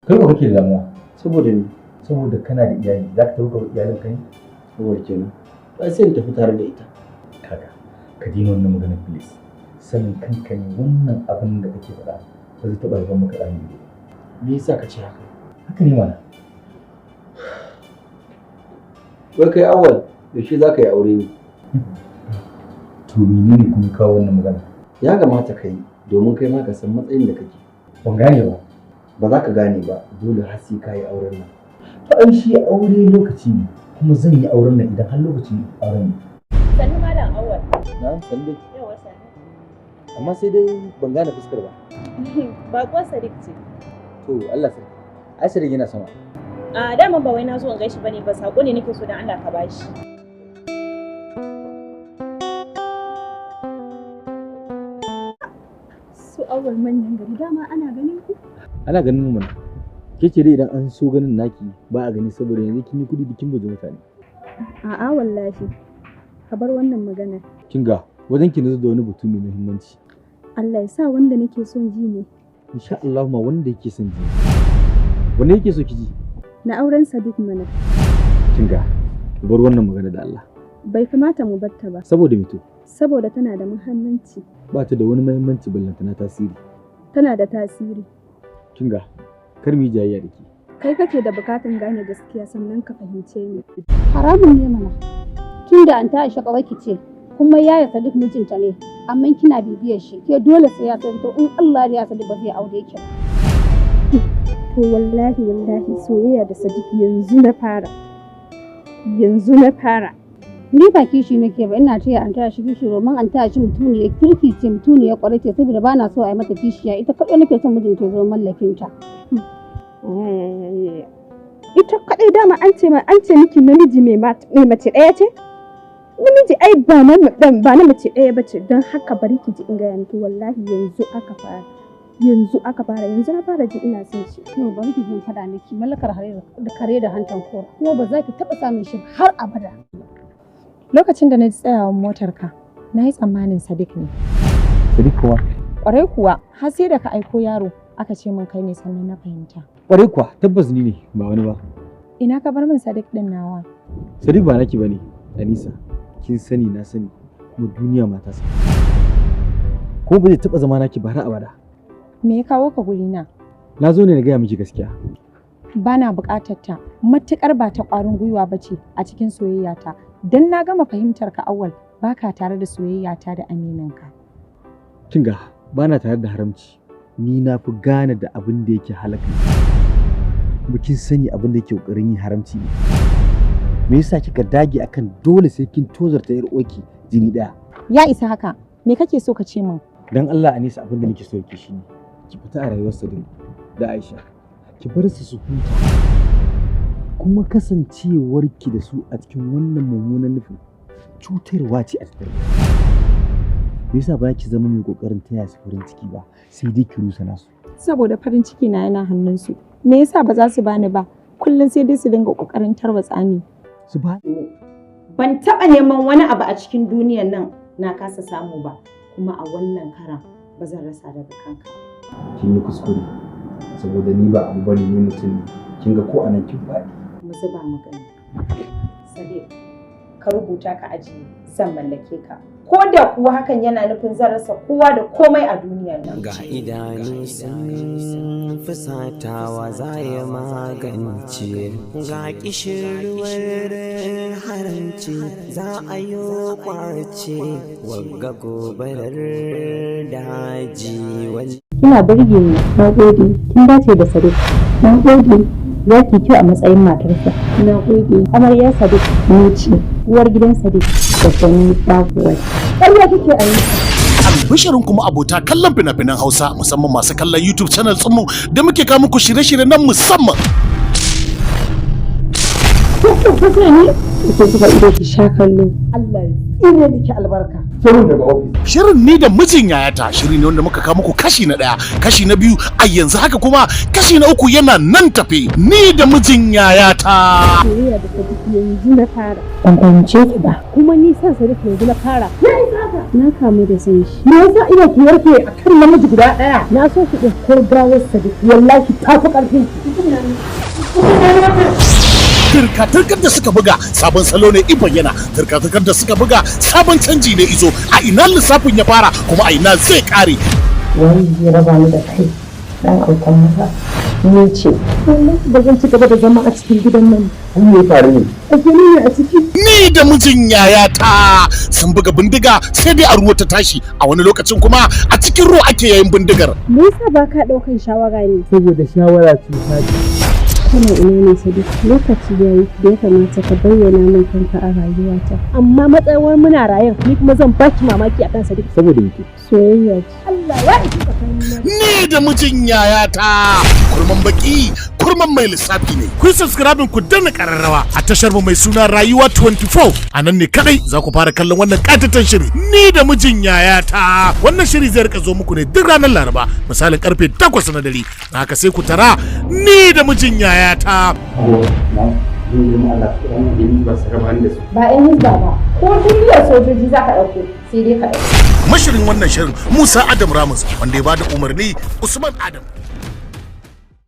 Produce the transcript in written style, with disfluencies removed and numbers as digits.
Kai ba kake da damuwa? Saboda ni? Saboda kana da iyali, za ka tafi ka bar iyalinka ne? Saboda kenan. Ai sai in tafi tare da ita. Kaga, ka daina wannan magana, please. Sanin kanka ne wannan abin da kake faɗa ba zai taɓa haifar maka ɗa mai ido. Me yasa ka ce haka? Haka ne mana. Wai kai Awwal, yaushe za ka yi aure ne? To, menene kuma kawo wannan magana? Ya kamata ka yi domin kai ma ka san matsayin da kake. Ban gane ba. Ba za ka gane ba, dole har sai ka yi auren nan. To, ai shi aure lokaci ne, kuma zan yi auren nan idan har lokacin auren ne. Sannu, Malam Awwal. Na'am, sannu. Yauwa, sannu. Amma sai dai ban gane fuskar ba. Baƙuwar Sadiq ce. To, Allah sarki. Ai Sadiq yana sama. A daman ba wai na zo in gaishe bane ba, sako ne nake so dan Allah ka bashi. Su Awwal, manyan gari, dama ana ganin ku? Ana ganin mu mana. Ke ce dai idan an so ganin naki ba a gani, saboda yanzu kin yi kudi, kin baje mutane. A'a wallahi. Ka bar wannan magana. Kin ga, wajen ki nazo da wani batu mai muhimmanci. Allah ya sa wanda nake son ji ne. Insha Allah ma wanda yake son ji. Wanda yake so ki ji? Na auren Sadiq mana. Kin ga, ki bar wannan magana da Allah. Bai kamata mu batta ba. Saboda me to? Saboda tana da muhimmanci. Ba ta da wani muhimmanci, ballantana tasiri. Tana da tasiri. Kin ga, kar mu yi jayayya da ke. Kai kake da bukatan gane gaskiya sannan ka fahimce ni. Haramun ne mana. Tunda an ta Aisha ƙawarki ce, kuma yaya Sadiq mijinta ne, amma kina bibiyar shi, ke dole sai ya san, to in Allah ya Sadiq ba zai aure ki ba. To wallahi wallahi, soyayya da Sadiq yanzu na fara. Yanzu na fara. Ni ba kishi nake ba, ina taya an taya shi kishi, domin an taya shi mutuniyar kirki ce, mutuniyar ƙwarai ce, saboda ba na so a yi mata kishiya, ita kaɗai nake son mijinta ya zo mallakinta. Ita kaɗai, dama an ce ma, an ce miki namiji mai mace ɗaya ce? Namiji ai ba na mace ɗaya ba ce, don haka bari ki ji in gaya miki, wallahi yanzu aka fara. Yanzu aka fara, yanzu na fara ji ina son shi. To, bari ki jin faɗa miki, mallakar da kare da hantan kora, kuma ba za ki taɓa samun shi har abada. Lokacin da na ji tsayawan motarka, na yi tsammanin Sadiq ne. Sadiq kuwa? Ƙwarai kuwa, har sai da ka aiko yaro aka ce min kai ne sannan na fahimta. Ƙwarai kuwa, tabbas ni ne, ba wani ba. Ina ka bar min Sadiq ɗin nawa? Sadiq ba naki bane, Anisa. Kin sani, na sani, kuma duniya ma ta sani. Kuma ba zai taɓa zama naki ba har abada. Me ya kawo ka gurina? Na zo ne na gaya miki gaskiya. Bana buƙatar ta, matuƙar ba ta ƙwarin gwiwa ba ce a cikin soyayyata. Don na gama fahimtar ka, Awwal, baka tare da soyayyata da amininka. Kin ga, ba na tare da haramci. Ni na fi gane da abin da yake halaka. Kuma kin sani abin da yake ƙoƙarin yi haramci ne. Me yasa kika dage akan dole sai kin tozarta yar uwarki jini ɗaya? Ya isa haka, me kake so ka ce min? Dan Allah Anisa, abin da nake so ki shine ki fita a rayuwar Sadiq da Aisha. Ki bar su su huta. Kuma kasancewarki da su a cikin wannan mummunan nufin cutarwa ce a tattare. Me yasa ba ki zama mai kokarin taya su farin ciki ba, sai dai ki rusa nasu? Saboda farin ciki na yana hannunsu. Me yasa ba za su bani ba? Kullum sai dai su dinga ƙoƙarin tarwatsa ni. Su ba Ban taɓa neman wani abu a cikin duniyan nan na kasa samu ba, kuma a wannan karan ba zan rasa daga kanka. Kin yi kuskure, saboda ni ba abu bane, ni mutum ne. Kin ga ko anan kin faɗi. Mu zuba mu gani. Sadiq, ka rubuta ka ajiye, zan mallake ka. Ko da kuwa hakan yana nufin zan rasa kowa da komai a duniyar nan. Ga idanu sun fusatawa, za ya magance, ga ƙishirwar haramci za a yi kwace, wagga gobarar daji wani. Kina burge ni. Na gode. Kin dace da Sadiq. Na gode. Za ki kyau a matsayin matarsa. Na gode. Amaryar Sadiq ni ce. Uwar gidan Sadiq da ni babu wata. Ƙarya kike a yi. Albishirin kuma abota kallon fina-finan Hausa, musamman masu kallon YouTube channel mu da muke kawo muku shirye-shirye na musamman. Kuka ni? Ki zuba ido ki sha kallo. Allah ya tsine miki albarka. Shirin daga ofis. Shirin Ni da Mijin Yayata shiri ne wanda muka kawo muku kashi na ɗaya, kashi na biyu, a yanzu haka kuma kashi na uku yana nan tafe. Ni da Mijin Yayata. Soyayya da Sadiq yanzu na fara. Ban fahimce ki ba. Kuma ni san Sadiq yanzu na fara. Na kamu da san shi. Me yasa ina ki yarke akan namiji guda ɗaya? Na so ki ɗauko gawar Sadiq, wallahi ta fi ƙarfin ki. Turka-turkar da suka buga, sabon salo ne i bayyana. Turka-turkar da suka buga, sabon canji ne izo. A ina lissafin ya fara, kuma a ina zai kare? Wani zai raba ni da kai dan autan maza? Ni ce. Wallahi ba zan ci gaba da zama a cikin gidan nan. Kun me faru ne? Ake ni ne a ciki. Ni da Mijin Yayata sun buga bindiga sai dai a ruwa ta tashi, a wani lokacin kuma a cikin ruwa ake yayin bindigar. Me yasa ba ka ɗaukan shawara ne? Saboda shawara cuta ce. Kana ina ne, Sadiq? Lokaci yayi da ya kamata ka bayyana min kanka a rayuwata. Amma matsawar muna rayan, ni kuma zan baki mamaki akan Sadiq. Saboda yake. Soyayya ce. Allah ya isi tsakanina. Ni da Mijin Yayata, kurman baki kurman mai lissafi ne. Ku yi subscribing, ku danna kararrawa a tashar mu mai suna Rayuwa 24. A nan ne kadai za ku fara kallon wannan katatan shiri, Ni da Mijin Yayata. Wannan shiri zai rika zo muku ne duk ranar Laraba, misalin karfe 8 na dare. Na haka sai ku tara Ni da Mijin Yayata. Oh, na yi Allah wannan gini ba su raba ni da su. Ba 'yan hizba ba, ko duniyar sojoji za ka ɗauko, sai dai ka ɗauko. Mashirin wannan shirin, Musa Adam Ramus, wanda ya bada umarni, Usman Adam.